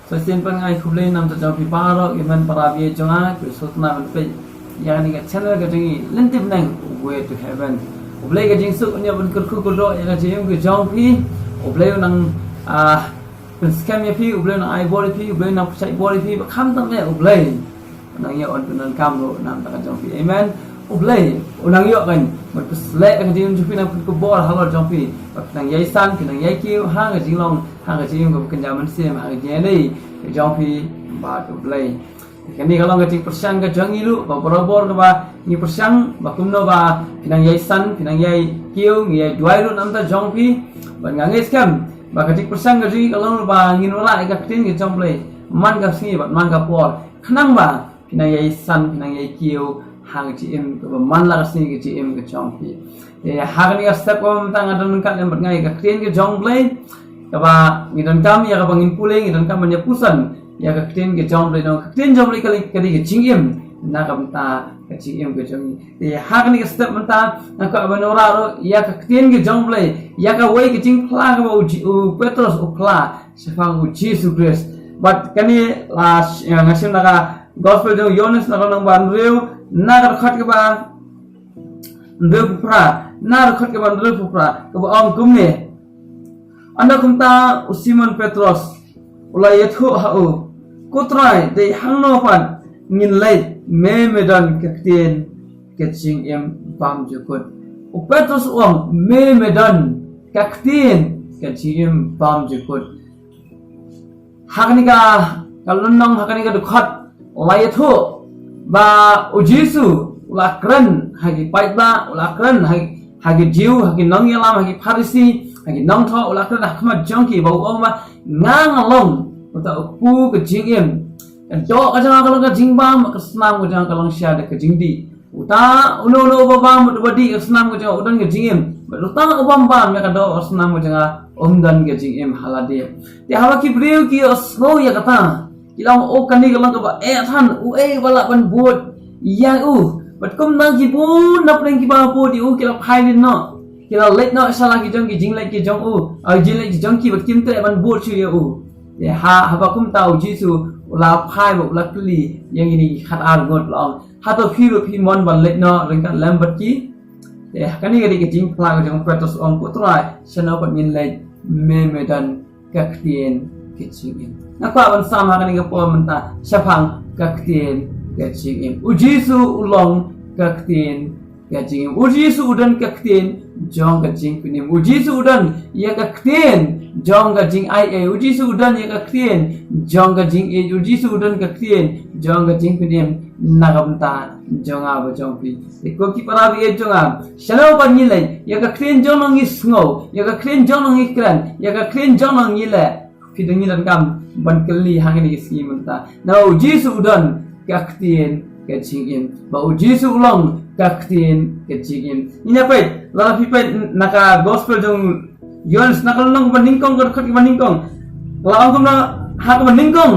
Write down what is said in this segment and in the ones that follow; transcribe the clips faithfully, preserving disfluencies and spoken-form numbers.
Pynshai pyngai khublei namar jong phi baroh ki hynmen para baieit jong nga, ki sngewtynnat ban peit ïa kane ka channel ka jong ngi Lynti Bneng, Way to Heaven. U Blei ka jingsuk un ïa ban kyrkhu kyrdoh ïa ka jingim ka jong phi. U Blei u nang, ah, pynskhem ïa phi, U Blei u nang ai bor ïa phi, U Blei u nang pynshai bor ïa phi, ba kham tam eh U Blei u nang ïoh un pyndonkam ruh namar ka jong phi. Amen. U Blei u nang ïoh kan ban pynsleh ka jingim jong phi, nang pynkupbor halor jong phi, ba phi nang ïai san, phi nang ïai kiew ha ka jinglong, ha ka jingim kaba kynja mynsiem, ha ka jingïadei ka jong phi bad U Blei. Kane ka long ka jingpyrshang ka jong ngi ruh, ba barabor kaba ngi pyrshang, ba kumno ba phi nang ïai san, phi nang ïai kiew, ngi ïai duwai ruh namar jong phi. Bad nga ngeit skhem ba ka jingpyrshang ka jong ngi ka long ba ngin wanrah ïa ka ktien ka jong U Blei man ka sngi bad man ka por, khnang ba phi nang ïai san, phi nang ïai kiew ha ka jingim kaba man la ka sngi, ka jingim ka jong phi. Te ha kane ka step kaba mynta nga don ryngkat lem bad nga ïa ka ktien ka jong U Blei, kaba ngi donkam ïa kaba ngin pule, ngi donkam ban ïa puson ïa ka ktien ka jong U Blei, namar ka ktien jong U Blei ka dei, ka dei ka jingim na ka bynta ka jingim ka jong ngi. Te ha kane ka step mynta nga kwah ban wanrah ruh ïa ka ktien ka jong U Blei, ïa kawei ka jingphla kaba u Ji-, u Petros u phla shaphang U Jisu Khrist. Bad kane la sh-, nga shim na ka Gospel jong u Ïoannis na ka lynnong ba hynriew, na ka dkhot kaba hynriewphew phra, na ka dkhot kaba hynriewphew phra, kaba ong kumne: Ynda kumta u Simon Petros u la ïathuh ha u, Ko Trai, dei hangno pat ngin leit, me me don ka ktien ka jingim bymjukut. U Petros u ong, me me don ka ktien ka jingim bymjukut. Ha kane ka, ka lynnong, ha kane ka dkhot, u la ïathuh ba U Jisu u la kren ha ki paidbah, u la kren ha, ha ki Jiw, ha ki nongïalam, ha ki Pharisi, ha ki nongthoh, u la kren ha khmat jong ki, ba u ong ba, nga nga long uta u kpu ka jingim. Ka doh ka jong nga ka long ka jingbam, ka snam ka jong nga ka long sha da ka jingdih. Uta uno uno uba bam, uba dih, ka snam ka jong u don ka jingim. Bad uta u bam bam ïa ka doh, ka snam ka jong nga, um don ka jingim ha lade. Te haba ki briew ki ïohsngew ïa kata, ki la ong, o, kane ka long kaba eh than, uei ba lah ban bud ïa u. Bad kumta ki bun na pdeng kiba bud ïa u ki la phai leit noh. Ki la leit noh sha la ki jong ki jingleit ki jong u, ah, jingleit ki jong ki, bad kim treh ban bud shuh ïa u. Te ha, haba kumta U Jisu u la phai bad u la kylli ïa kine ki khatar ngut, u la ong, hato phi ruh phi mon ban leit noh ryngkat lem bad ki? Te ha kane ka dei ka jingphla ka jong u Petros, u ong, Ko Trai, shano pat ngin leit, me me don ka ktien ka jingim. Nga kwah ban sam ha kane ka por mynta shaphang ka ktien ka jingim. U Jisu u long ka ktien ka jingim. U Jisu u don ka ktien jong ka jingpynim. U Jisu u don ïa ka ktien jong ka jingaiei. U Jisu u don ïa ka ktien jong ka jingïeit. U Jisu u don ka ktien jong ka jingpynim na ka bynta jong nga bad jong phi. Te ko ki para baieit jong nga, shano pat ngi leit? Ïa ka ktien jong no ngi sngew, ïa ka ktien jong no ngi kren, ïa ka ktien jong no ngi leh. Phi dang, ngi donkam ban kylli ha kine ki sngi mynta. Namar U Jisu u don ka ktien ka jingim. Ba U Jisu u long ka ktien ka jingim. Ngin ïa peit, lada phi peit na ka Gospel jong u Ïoannis na ka lynnong kaba nyngkong, ka dkhot kaba nyngkong, la ong kumno, ha kaba nyngkong,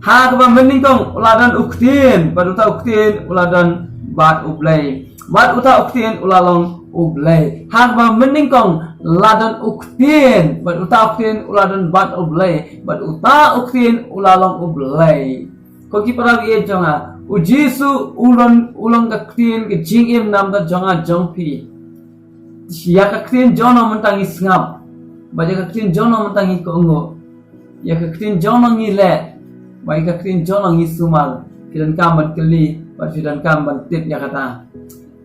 ha kaba mynnyngkong u la don u Ktien, bad uta u Ktien u la don bad U Blei, bad uta u Ktien u la long U Blei. Ha kaba mynnyngkong la don u Ktien, bad uta u Ktien u la don bad U Blei, bad uta u Ktien u la long U Blei. Ko ki para baieit jong nga, U Jisu u long, u long ka ktien ka jingim namar jong nga jong phi. Ïa ka ktien jong no mynta ngi sngap, bad ïa ka ktien jong no mynta ngi kohnguh, ïa ka ktien jong no ngi leh, bad ïa ka ktien jong no ngi sumar. Phi donkam ban kylli, bad phi donkam ban tip ïa kata.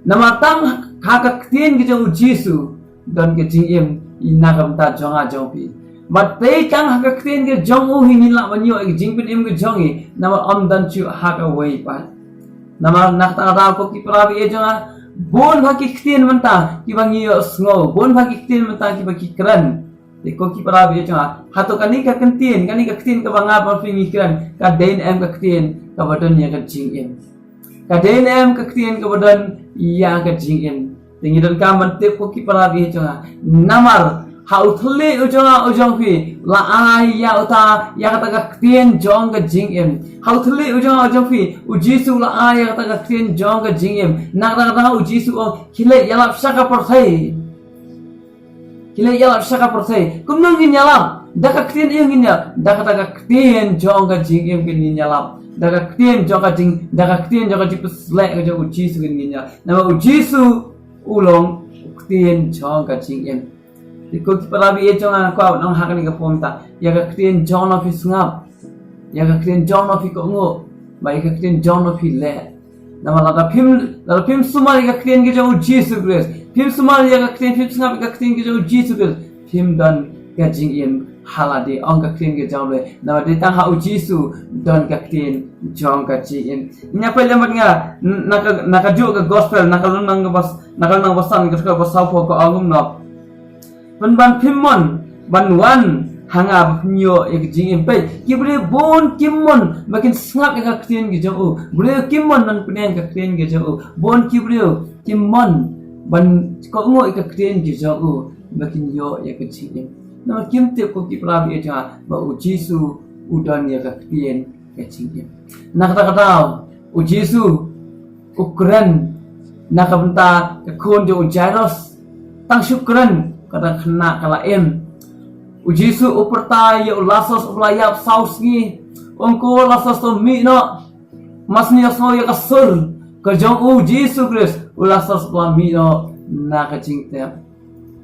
Namar tang ha ka ktien ka jong U Jisu don ka jingim na ka bynta jong nga jong phi. Bad tei tang ha ka ktien ka jong u hi ngin lah ban ïoh ïa ka jingpynim ka jong ngi, namar ym don shuh ha kawei pat. Namar na kata ka daw ko ki para baieit jong nga, bun bha ki ktien mynta kiba ngi ïohsngew, bun bha ki ktien mynta kiba ki kren. Te ko ki para baieit jong nga, hato kane ka ktien, kane ka ktien kaba nga bad phi ngi kren, ka dei ne em ka ktien kaba don ïa ka jingim? Ka dei ne em ka ktien kaba don ïa ka jingim? Te ngi donkam ban tip ko ki para baieit jong nga. Namar ha u thylliej u jong nga u jong phi la ai ïa uta, ïa kata ka ktien jong ka jingim. Ha u thylliej u jong nga u jong phi, U Jisu la ai ïa kata ka ktien jong ka jingim. Na kata ka daw U Jisu u ong, khie leit ïalap sha ka pyrthei. Khie leit ïalap sha ka pyrthei. Kumno ngin ïalap? Da ka ktien ïa ngin ïa, da ka, da ka ktien jong ka jingim ngin ïa lap. Da ka ktien jong ka jing, da ka ktien jong ka jingpynshlur ka jong u Jisu ngin ïa. Namar u Jisu u long u ktien jong ka jingim. Te ko ki para baieit jong nga, kwah ban ong ha kane ka por mynta, ïa ka ktien jong no phi sngap, ïa ka ktien jong no phi kohnguh, bad ïa ka ktien jong no phi leh. Namar lada phim, lada phim sumar ïa ka ktien ka jong u Jisu Khrist, phim sumar ïa ka ktien, phim sngap ïa ka ktien ka jong u Jisu Khrist, phim don ka jingim ha lade, ong ka ktien ka jong u. Namar dei tang ha u Jisu don ka ktien jong ka jingim. Ïa phi lem bad nga na ka, na ka juh ka gospel, na ka lynnong kaba s-, na ka lynnong ba san, ka dkhot ba sawphew ka ong kumno: Pynban phim mon ban wan ha nga ba phin ïoh ïa ka jingim. Peit, ki briew bun kim mon ba kin sngap ïa ka ktien ka jong u. Briew kim mon ban pynïaid ka ktien ka jong u. Bun ki briew kim mon ban kohnguh ïa ka ktien ka jong u ba kin ïoh ïa ka jingim. Namar kim tip ko ki para baieit jong nga ba u Jisu u don ïa ka ktien ka jingim. Na kata ka daw u Jisu u kren na ka bynta ka khun jong u Jairus. Tang shu kren, kata ka khynnah ka la im. U Jisu u pyrta ïa u Lasaros uba la ïap saw sngi. Ong ko, Lasaros, to mih noh. Mas ni sngew ïa ka sur ka jong u Jisu Khrist, u Lasaros u la mih noh na ka jingtep.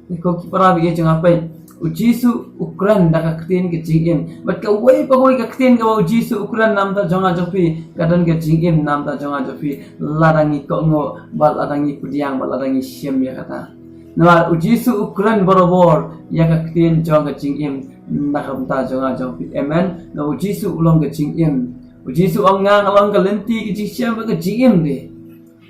Te ko ki para baieit jong nga, peit, u Jisu u kren da ka ktien ka jingim. Bad kawei pa kawei ka ktien kaba u Jisu u kren na ka bynta jong nga jong phi, ka don ka jingim na ka bynta jong nga jong phi. Lada ngi kohnguh, bad lada ngi pdiang, bad lada ngi shim ïa kata. Namar u Jisu u kren barabor ïa ka ktien jong ka jingim na ka bynta jong nga jong phi. Amen. Na u Jisu u long ka jingim. U Jisu u ong, nga nga long ka lynti, ka jingshai bad ka jingim de.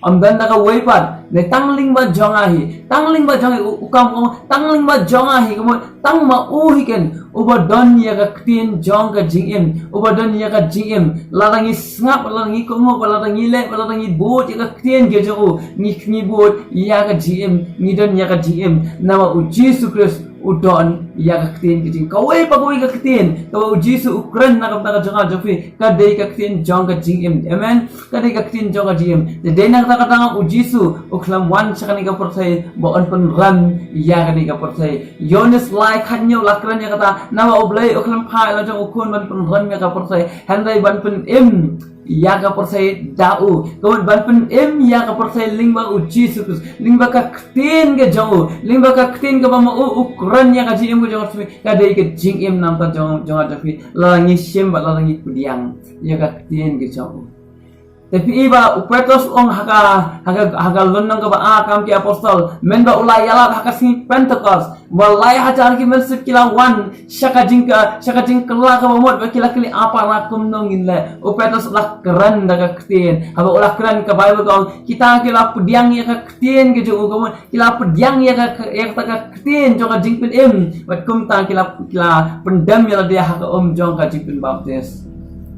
Ym don da kawei pat, ne tang lyngba jong nga hi, tang lyngba jong nga hi, u, u kam u ong, tang lyngba jong nga hi, kumno, tang ma u hi ken, uba don ïa ka ktien jong ka jingim, uba don ïa ka jingim. Lada ngi sngap, lada ngi kohnguh, lada ngi leh, lada ngi bud ïa ka ktien ka jong u, ngi, ngi bud ïa ka jingim, ngi don ïa ka jingim. Namar u Jisu Khrist u don ïa ka ktien ka jingim. Kawei pa kawei ka ktien kaba u Jisu u kren na ka bynta ka jong nga jong phi, ka dei ka ktien jong ka jingim. Amen. Ka dei ka ktien jong ka jingim. Te dei na kata ka daw u Jisu u khlem wan sha kane ka pyrthei ba un pynrem ïa kane ka pyrthei. Ïoannis lai khathynñiew la kren ïa kata, namar U Blei u khlem phah ïa la jong u khun ban pynrem ïa ka pyrthei, hynrei ban pynim ïa ka pyrthei da u. Ka mut ban pynim ïa ka pyrthei lyngba u Jisu Khrist, lyngba ka ktien ka jong u, lyngba ka ktien kaba ma u u kren ïa ka jingim ka jong u. Ka dei ka jingim na ka bynta jong, jong nga jong phi, lada ngi shim bad lada ngi pdiang ïa ka ktien ka jong u. Te phi i ba u Petros u ong ha ka, ha ka, ha ka lynnong kaba ar Kam ki Apostol, mynba u la ïalap ha ka sngi Pentekost, ba lai hajar ki mynsiem ki la wan sha ka jingka, sha ka jingkylla kaba mut, ba ki la kylli, apa, kumno ngin leh? U Petros u la kren da ka ktien. Haba u la kren, ka Baibl ka ong, kita ki la pdiang ïa ka ktien ka jong u, ka mut ki la pdiang ïa ka, ïa kata ka ktien jong ka jingpynim. Bad kumta ki la, ki la pyndem ïa lade ha ka um jong ka jingpynbaptis.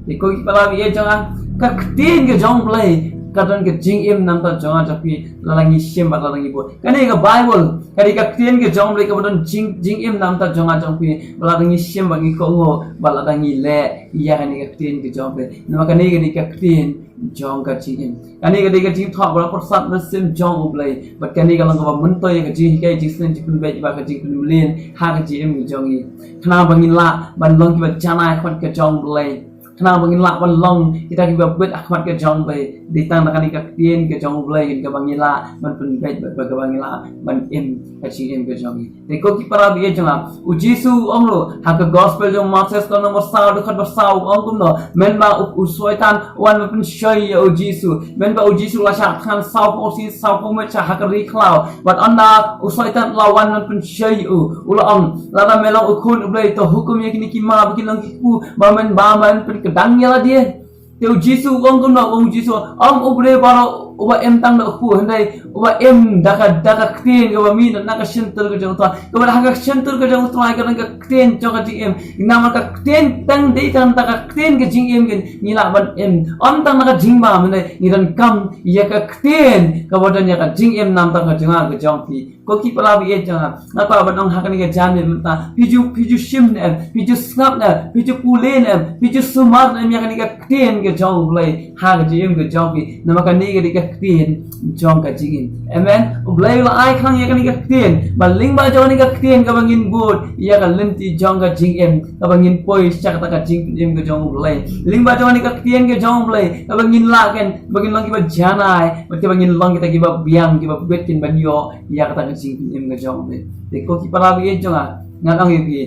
Te ko ki para baieit jong nga, ka ktien ka jong U Blei ka don ka jingim na ka bynta jong nga jong phi, lada ngi shim bad lada ngi bud. Kane ka Baibl ka dei ka ktien ka jong U Blei kaba don jing, jingim na ka bynta jong nga jong phi, bad lada ngi shim bad ngi kohnguh, bad lada ngi leh ïa kane ka ktien ka jong U Blei. Namar kane ka dei ka ktien jong ka jingim. Kane ka dei ka jingthoh ba la pyrsad mynsiem jong U Blei. Bad kane ka long kaba myntoi ïa ka jinghikai, jingsneng, jingpynbeit bad ka jingpynmlien ha ka jingim ka jong ngi. Khnang ba ngin lah ban long kiba janai ha khmat ka jong U Blei. Khnang ba ngin lah ban long kita kiba bit ha khmat ka jong U Blei. Dei tang da kane ka ktien ka jong U Blei kaba ngin lah ban pynbeit bad kaba ngin lah ban im ha ka jingim ka jong ngi. Te ko ki para baieit jong nga, u Jisu u ong ruh ha ka gospel jong u Mathaios ka lynnong ba saw, dkhot ba saw, u ong kumno, mynba u, u Soitan u wan ban pynshoi ïa u Jisu, mynba u Jisu u la shah thngan sawphew sngi sawphew miet sha ha ka ri khlaw, bad ynda u Soitan u la wan ban pynshoi ïa u, u la ong, lada me long u Khun U Blei, to hukum ïa kine ki ma ba kin long ki kpu, ba men, ba men pynkdang ïa lade. Te u Jisu u ong kumno? U ong, u Jisu u ong, u briew baroh uba im tang da u kpu, hynrei uba im da ka, da ka ktien kaba mih na ka shyntur ka jong U Trai. Kaba ha ka shyntur ka jong U Trai ka don ka ktien jong ka jingim. Namar ka ktien tang, dei tang da ka ktien ka jingim ngi lah ban im. Ym tang na ka jingbam, hynrei ngi donkam ïa ka ktien kaba don ïa ka jingim na ka bynta ka jong nga, ka jong phi. Ko ki para baieit jong nga, nga kwah ban ong ha kane ka janmiet mynta, phi ju, phi ju shim ne em, phi ju sngap ne em, phi ju pule ne em, phi ju sumar ne em ïa kane ka ktien ka jong U Blei ha ka jingim ka jong phi. Namar kane ka dei ka ktien jong ka jingim. Amen. U Blei u la ai khnang ïa kane ka ktien, ba lyngba jong kane ka ktien kaba ngin bud ïa ka lynti jong ka jingim, kaba ngin poi sha kata ka jingpynim ka jong U Blei. Lyngba jong kane ka ktien ka jong U Blei, kaba ngin lah ken, ba ngin long kiba janai, bad kaba ngin long kita kiba biang, kiba bit kin ban ïoh ïa kata ka jingpynim ka jong U Blei. Te ko ki para bangeit jong nga, ngan ong ïa phi,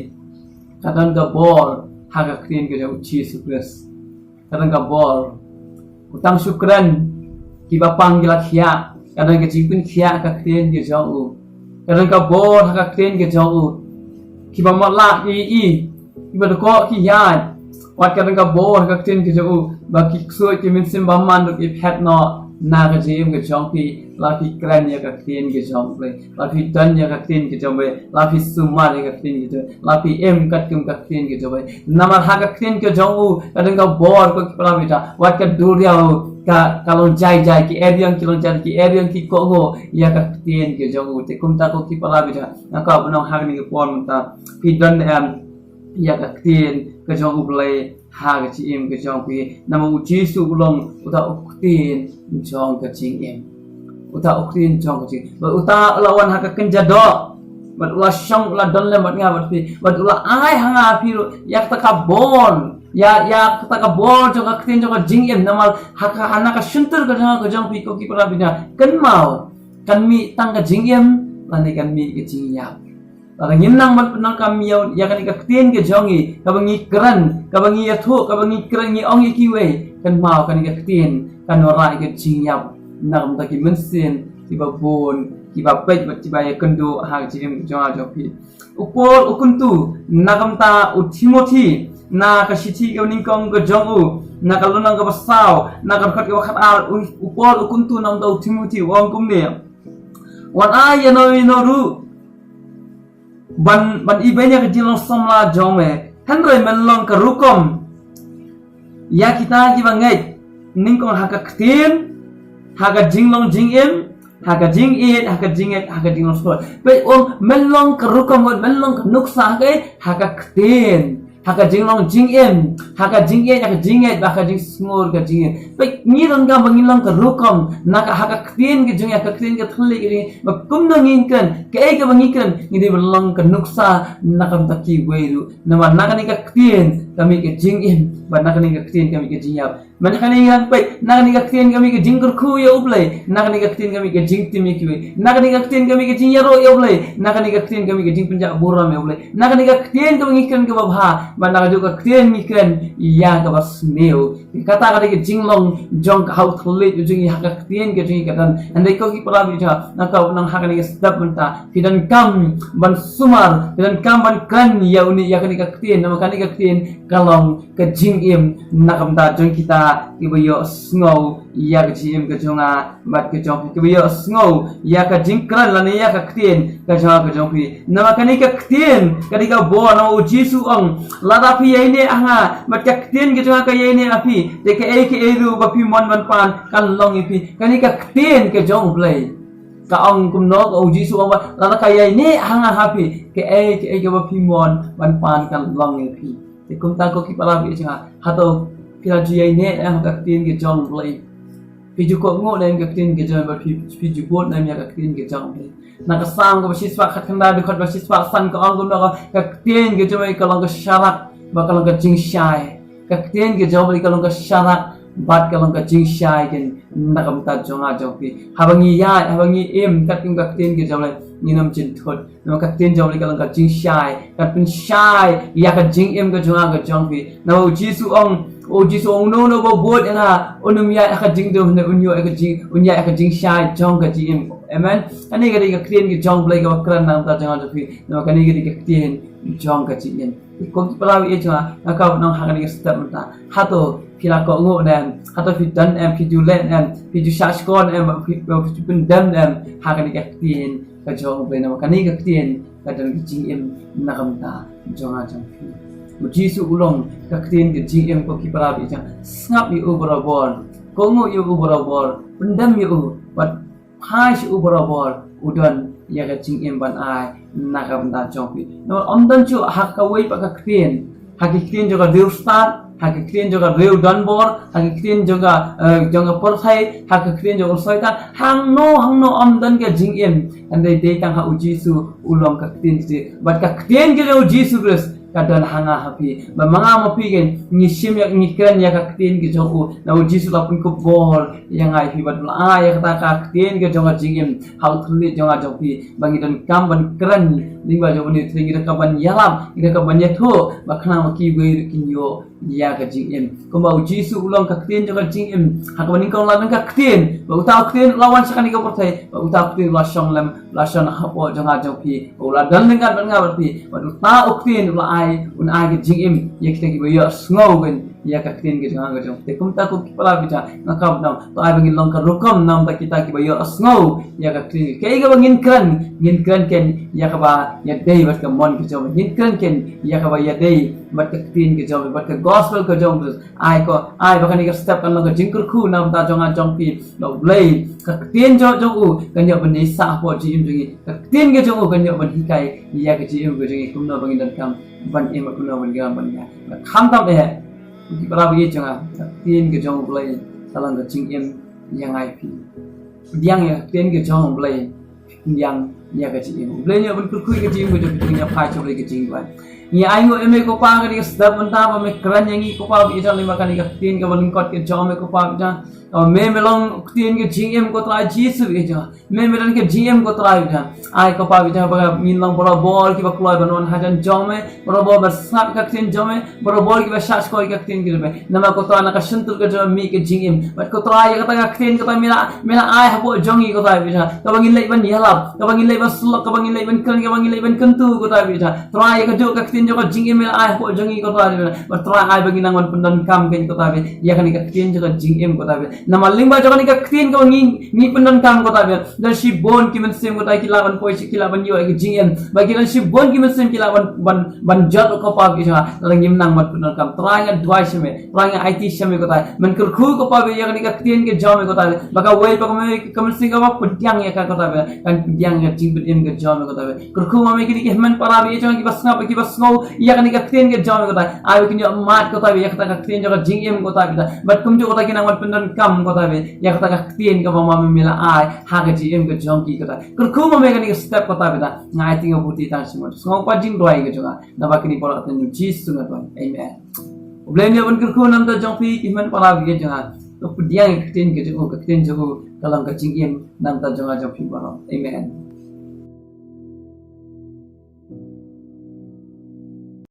ka don ka bor ha ka ktien ka jong U Jisu Khrist. Ka don ka bor. Utang shu kren kiba pang ki la khiah, ka don ka jingpynkhiah ka ktien ka jong u. Ka don ka bor ha ka ktien ka jong u. Kiba mot lad ki i, kiba dkoh ki ïaid, wat ka don ka bor ha ka ktien ka jong u, ba ki ksuid ki mynsiem bymman ruh ki phet noh na ka jingim ka jong phi, lada phi kren ïa ka ktien ka jong U Blei, lada phi don ïa ka ktien ka jong U Blei, lada phi sumar ïa ka ktien ka jong U Blei, lada phi im katkum ka ktien ka jong U Blei. Namar ha ka ktien ka jong u ka don ka bor, ko ki para bangeit, wat ka duriaw ka, ka long jai jai, ki eriong ki long jai, ki eriong ki kohnguh ïa ka ktien ka jong u. Te kumta ko ki para bangeit, nga kwah ban ong ha kane ka por mynta, phi don em ïa ka ktien ka jong U Blei ha ka jingim ka jong phi? Namar U Jisu u long uta u ktien jong ka jingim. Uta u ktien jong ka jingim. Bad uta u la wan ha ka kynja doh, bad u la shong, u la don lem bad nga bad phi, bad u la ai ha nga ha phi ruh ïa kata ka bor, ïa, ïa kata ka bor jong ka ktien jong ka jingim. Namar ha ka, ha na ka shyntur ka jong, ka jong phi ko ki para bangeit, kynmaw, kan mih tang ka jingim lane kan mih ka jingïap. Lada ngim nang ban pyndonkam ïa, ïa kane ka ktien ka jong ngi, kaba ngi kren, kaba ngi ïathuh, kaba ngi kren, ngi ong ïa kiwei, kynmaw, kane ka ktien kan wanrah ïa ka jingïap na ka bynta ki mynsiem kiba bun, kiba peit bad kiba ïakynduh ha ka jingim ka jong nga jong phi. U Paul u kyntu na ka bynta u Timothi, na ka shithi kaba nyngkong ka jong u, na ka lynnong kaba saw, na ka dkhot kaba khatar, u, u Paul u kyntu na ka bynta u Timothi, u ong kumne: Wan ai ïano ïano ruh ban, ban ibeiñ ïa ka jinglong samla jong me. Hynrei men long ka rukom ïa kita kiba ngeit nyngkong ha ka ktien, ha ka jinglong jingim, ha ka jingïeit, ha ka jingngeit, ha ka jinglong sngewsih. Peit, u ong men long ka rukom, men long ka nuksa ha ka, ha ka ktien, ha ka jinglong jingim, ha ka jingïeit, ha ka jingngeit, ha ka jingsngur ka jingim. Peit, ngi donkam ba ngin long ka rukom na ka, ha ka ktien ka jong ngi, ha ka ktien ka thylliej ka jong ngi, ba kumno ngin kren, kaei kaba ngi kren, ngi dei ban long ka nuksa na ka bynta kiwei ruh. Namar na kane ka ktien ka mih ka jingim, bad na kane ka ktien ka mih ka jingïap. Bad na kane ka, peit, na kane ka ktien ka mih ka jingkyrkhu ïa U Blei, na kane ka ktien ka mih ka jingtim ïa kiwei, na kane ka ktien ka mih ka jingïaroh ïa U Blei, na kane ka ktien ka mih ka jingpynjah burom ïa U Blei, na kane ka ktien kaba ngi kren kaba bha, bad na kajuh ka ktien ngi kren ïa kaba sniew. Kata ka dei ka jinglong jong ka, ha u thylliej u jong ngi, ha ka ktien ka jong ngi ka don. Hynrei ko ki para bangeit, nga kwah ban ong ha kane ka step mynta, phi donkam ban sumar, phi donkam ban kren ïa une, ïa kane ka ktien, namar kane ka ktien ka long ka jingim na ka bynta jong kita kiba ïohsngew ïa ka jingim ka jong nga bad ka jong phi, kiba ïohsngew ïa ka jingkren lane ïa ka ktien ka jong nga ka jong phi. Namar kane ka ktien ka dei ka bor, namar U Jisu u ong, lada phi ïaineh ha nga bad ka ktien ka jong nga ka ïaineh ha phi, te kaei kaei ruh ba phi mon ban pan kan long ïa phi. Kane ka ktien ka jong U Blei ka ong kumno, ka U Jisu u ong ba lada ka ïaineh ha nga ha phi, kaei kaei kaba phi mon ban pan kan long ïa phi. Te kumta ko ki para bangeit jong nga, hato phi la ju ïaineh em ha ka ktien ka jong U Blei? Phi ju kohnguh ne em ka ktien ka jong U Blei? Phi, phi ju bud ne em ïa ka ktien ka jong U Blei? Na ka Salm kaba shispah khatkhyndai, dkhot ba shispah san, ka ong kumno, ka, ka ktien ka jong U Blei ka long ka sharak bad ka long ka jingshai. Ka ktien ka jong U Blei ka long ka sharak bad ka long ka jingshai ken na ka bynta jong nga jong phi. Haba ngi ïaid, haba ngi im katkum ka ktien ka jong U Blei, ngin ym jynthut. Namar ka ktien jong U Blei ka long ka jingshai, kan pynshai ïa ka jingim ka jong nga ka jong phi. Namar U Jisu u ong, U Jisu u ong, uno uno ba bud ïa nga, un ym ïaid ha ka jingdum, hynrei un ïoh ïa ka jing, un ïaid ha ka jingshai jong ka jingim. Amen. Kane ka dei ka ktien ka jong U Blei kaba kren na ka bynta jong nga jong phi. Namar kane ka dei ka ktien jong ka jingim. Ko ki para bangeit jong nga, nga kwah ban ong ha kane ka step mynta, hato phi la kohnguh ne em? Hato phi don em, phi ju leh ne em, phi ju shahshkor ne em, phi, phi ju pyndem ne em ha kane ka ktien ka jong U Blei? Namar kane ka ktien ka don ka jingim na ka bynta jong nga jong phi. U Jisu u long ka ktien ka jingim, ko ki para bangeit jong nga. Sngap ïa u barabor, kohnguh ïa u barabor, pyndem ïa u, bad phai sha u barabor, u don ïa ka jingim ban ai na ka bynta jong phi. Namar ym don shuh ha kawei pat ka ktien ha ki ktien jong ka riewstad, ha ki ktien jong ka riew donbor, ha ki ktien jong ka, eh, jong ka pyrthei, ha ki ktien jong u Soitan, hangno hangno ym don ka jingim. Hynrei dei tang ha u Jisu u long ka ktien, bad ka ktien ka jong u Jisu Khrist ka don ha nga ha phi. Bad ma nga ma phi kein ngi shim ïa, ngi kren ïa ka ktien ka jong u. Na u Jisu la pynkup bor ïa nga ïa phi bad la ai ïa kata ka ktien ka jong ka jingim ha u thylliej jong nga jong phi, ba ngi donkam ban kren lyngba jong une u thylliej, ngi donkam ban ïalap, ngi donkam ban ïathuh, ba khnang ba kiwei ruh kin ïoh ïa ka jingim. Kumba u Jisu u long ka ktien jong ka jingim, ha kaba nyngkong la don ka ktien, bad uta u ktien u la wan sha kane ka pyrthei, bad uta u ktien u la shong lem, u la shong hapoh jong nga jong phi, u la don ryngkat bad nga bad phi, bad uta u ktien u la ai, un ai ka jingim ïa kita kiba ïohsngew kein ïa ka ktien ka jong nga ka jong phi. Te kumta ko ki para bangeit, nga kwah ban ong, to ai ba ngin long ka rukom na bynta kita kiba ïohsngew ïa ka ktien. Kaei kaba ngin kren, ngin kren kein ïa kaba ïadei bad ka mon ka jong phi. Ngin kren kein ïa kaba ïadei bad ka ktien ka jong phi, bad ka gospel ka jong phi. Ai ko, ai ba kane ka step kan long ka jingkyrkhu na bynta jong nga jong phi, na U Blei, ka ktien jong, jong u kan ïoh ban ïaisah hapoh jingim jong ngi. Ka ktien ka jong u kan ïoh ban hikai ïa ka jingim ka jong ngi, kumno ba ngin donkam ban im, kumno ba ngin donkam ban ïa. Khamtam eh, ki para bangeit jong nga, ka ktien ka jong U Blei ka long ka jingim ïa nga ïa phi. Pdiang ïa ka ktien ka jong U Blei, pdiang ïa ka jingim. U Blei un ïoh ban kyrkhu ïa ka jingim ka jong phi, ngin ïa phai sha U Blei ka jingduwai. Ngi ainguh ïa me ko Pa, kane ka step mynta ba me kren ïa ngi ko Pa, bad ïa jong lyngba kane ka ktien kaba lyngkot ka jong me ko Pa, bad ïa jong, oh, me, me long ktien ka jingim ko Trai Jisu, bad ïa jong me, me don ka jingim ko Trai, bad ïa jong. Ai ko Pa, bad ïa jong ba ngin long barabor kiba kloi ban wan hajan jong me, barabor ba sngap ka ktien jong me, barabor kiba shahshkor ïa ka ktien ka jong me. Namar ko Trai na ka shyntur ka jong me ka jingim. Bad ko Trai ïa kata ka ktien kata me la, me la ai hapoh jong ngi ko Trai, bad ïa jong, kaba ngin leit ban ïalap, kaba ngin leit ban syllok, kaba ngin leit ban kren, kaba ngin leit ban kyntu ko Trai, bad ïa jong. Trai ïa kajuh ka ktien jong ka jingim me la ai hapoh jong ngi ko Trai, bad ïa jong. Bad Trai ai ba ngin nang ban pyndonkam kein ko Trai, bad ïa kane ka ktien jong ka jingim ko Trai, bad ïa jong. Namar lyngba jong kane ka ktien kaba ngi, ngi pyndonkam ko Trai, bad ïa jong. Don shibun ki mynsiem ko Trai ki lah ban poi sha, ki lah ban ïoh ïa ka jingim. Bad ki don shibun ki mynsiem ki lah ban, ban, ban jot ko Pa, bad ïa jong. Lada ngim nang ban pyndonkam, Trai nga duwai sha me, Trai nga aiti sha me ko Trai. Men kyrkhu ko Pa, bad ïa kane ka ktien ka jong me ko Trai, ba kawei pa kawei ka mynsiem kaba pdiang ïa ka ko Trai, kan pdiang ïa ka jingpynim ka jong me ko Trai. Kyrkhu ma me kine ki hynmen para bangeit jong nga kiba sngap, kiba sngew ïa kane ka ktien ka jong me ko Trai. Ai ba kin ïoh mad ko Trai ïa kata ka ktien jong ka jingim ko Trai, bad kumjuh ko Trai kin nang ban pyndonkam ko Trai ïa kata ka ktien kaba ma me me la ai ha ka jingim ka jong ki ko Trai. Kyrkhu ma me kane ka step ko Trai, bad nga aiti, nga buti tang sha me. Sngewbha jingduwai ka jong nga. Naba kine baroh ha kyrteng U Jisu nga duwai. Amen. U Blei un ïoh ban kyrkhu na bynta jong phi ki hynmen para bangeit jong nga. To pdiang ïa ka ktien ka jong u, ka ktien jong u ka long ka jingim na bynta jong nga jong phi baroh. Amen.